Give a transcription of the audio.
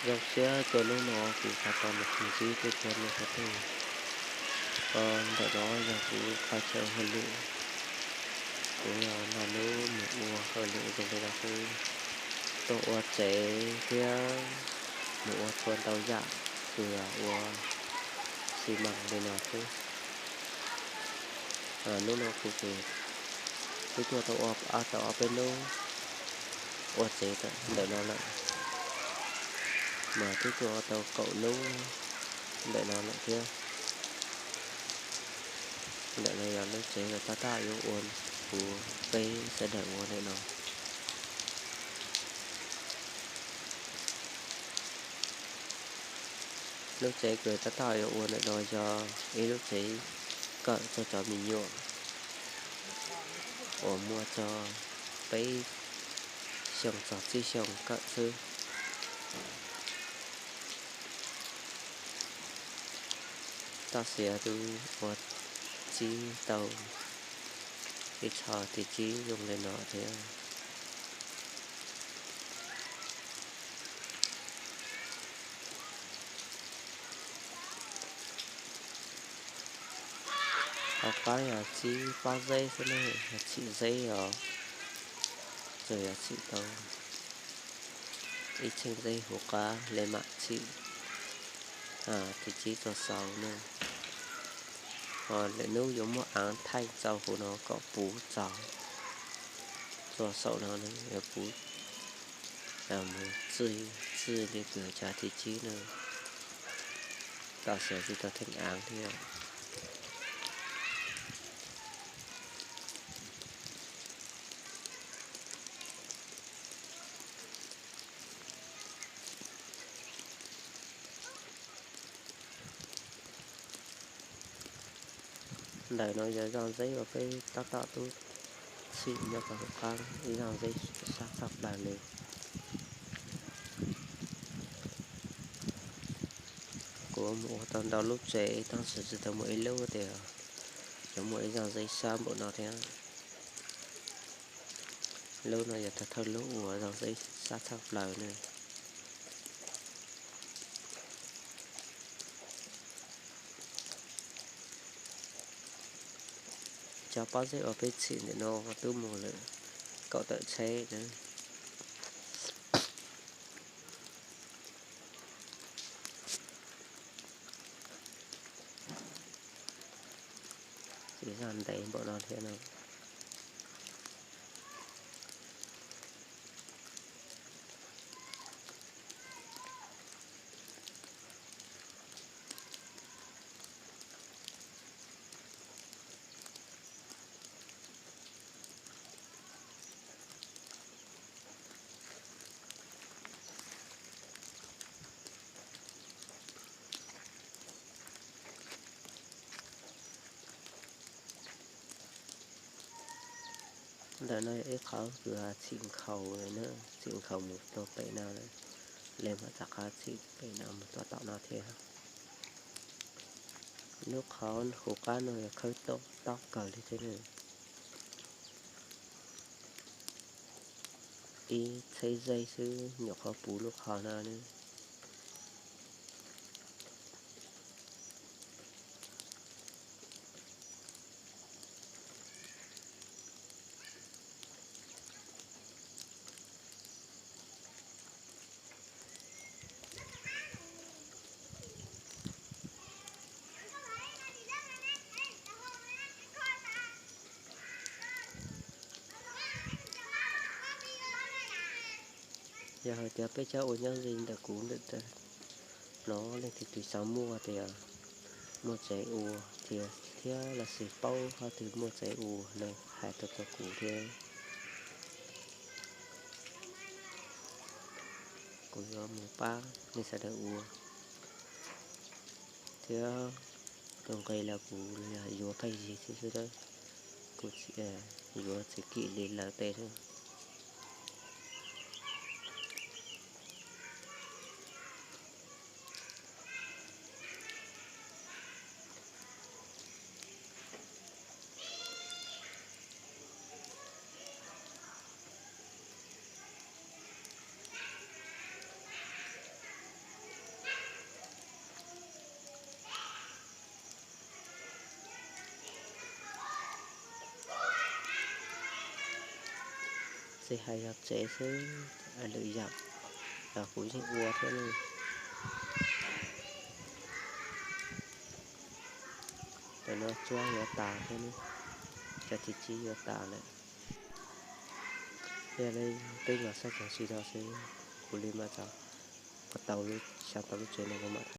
Zoo siab txog hnub no kuv tau tau los ntsib txhua leej txhua tus. Ntawm no yog kuv qhov chaw hauj lwm, kuv yog noj hnub mus ua hauj lwm zoo li no xwb, tuaj ua tsev thiab mus ua txhua ntau yam, kws ua xi mas li no xwb. Hnub no kuv ces twb tuaj tau ob, tau ob peb hnub ua tsev ntawm no lawm, mas twb tuaj tau kaum hnub ntawm no lawm thiab. Ntawm no yog lub tsev uas tab tom yuav ua kuv peb sawv daws ua ntawm no. Lub tsev uas tab tom yuav ua ntawm no yog ib lub tsev kawm rau cov me nyuam uas muaj txog peb xyoo txog tsib xyoo kawm xwb. Tam sim no twb ua txib tau ib tsho tim tsib zoo li no thiab. Hauv qab yog tsib pob zeb xwb na, yog txhim zeb os, tsuas yog txhim tau ib tsheej zeb hauv qab li mam txhim tim tsib txog xaus na. Ho lwm hnub yuav muab aav thaij txaus hauv no kom puv txaus, txog xaus no yuav puv mus txij, txij li kws cov tim tsib na, tam sim tsis tau theej aav thiab. Ntawm no yog zaj zeb uas peb tab tom tub txhim nyob rau hauv qab, ib zaj zeb sab tshaj plaws li. Kuv mus ua tau ntau lub tsev, tab sis tsis tau muaj ib lub tias yuav muaj ib zaj zeb sab npaum no thiab. Lub no yog thawj thawj lub uas zaj zeb sab tshaj plaws na. Cov pob zeb uas peb txhim ntawm no twb mus lawm kaum tawm tsheb na. Tsis zaj ntev npaum no thiab no. Ntawm no yog ib qhov kws txhim nkhaus na, txhim nkhaus mus rau pem no, li mam rov qab txhim pem no mus rau tom no thiab. Lub qhov hauv qab no yog khawb taub kawg li thiab na. Ib tsheb zeb xwb nyuam qhuav puv lub qhov no na. Yog hais tias peb cov uas nyob ze ntawm kuv ntawm no leej twg xav muaj tias muaj tsev ua thiab, thiab los sis paub qhov twg muaj tsev ua no hais tuaj rau kuv thiab. Kuv yuav mus pab nej sawv daws ua thiab. Tus nqi los kuv yuav pheej yig xwb xwb, kuv yuav tsis kim li lawv tej. Hais yog tsev xwb, lwm yam los kuv yeej ua thiab ne. Tam no tsuab yuav tas thiab ne, cov txiv tsib yuav tas lawm. Yog li peb los saib tag nrho xwb, kuv li mas tau, xav tau lub tsev no kuv mam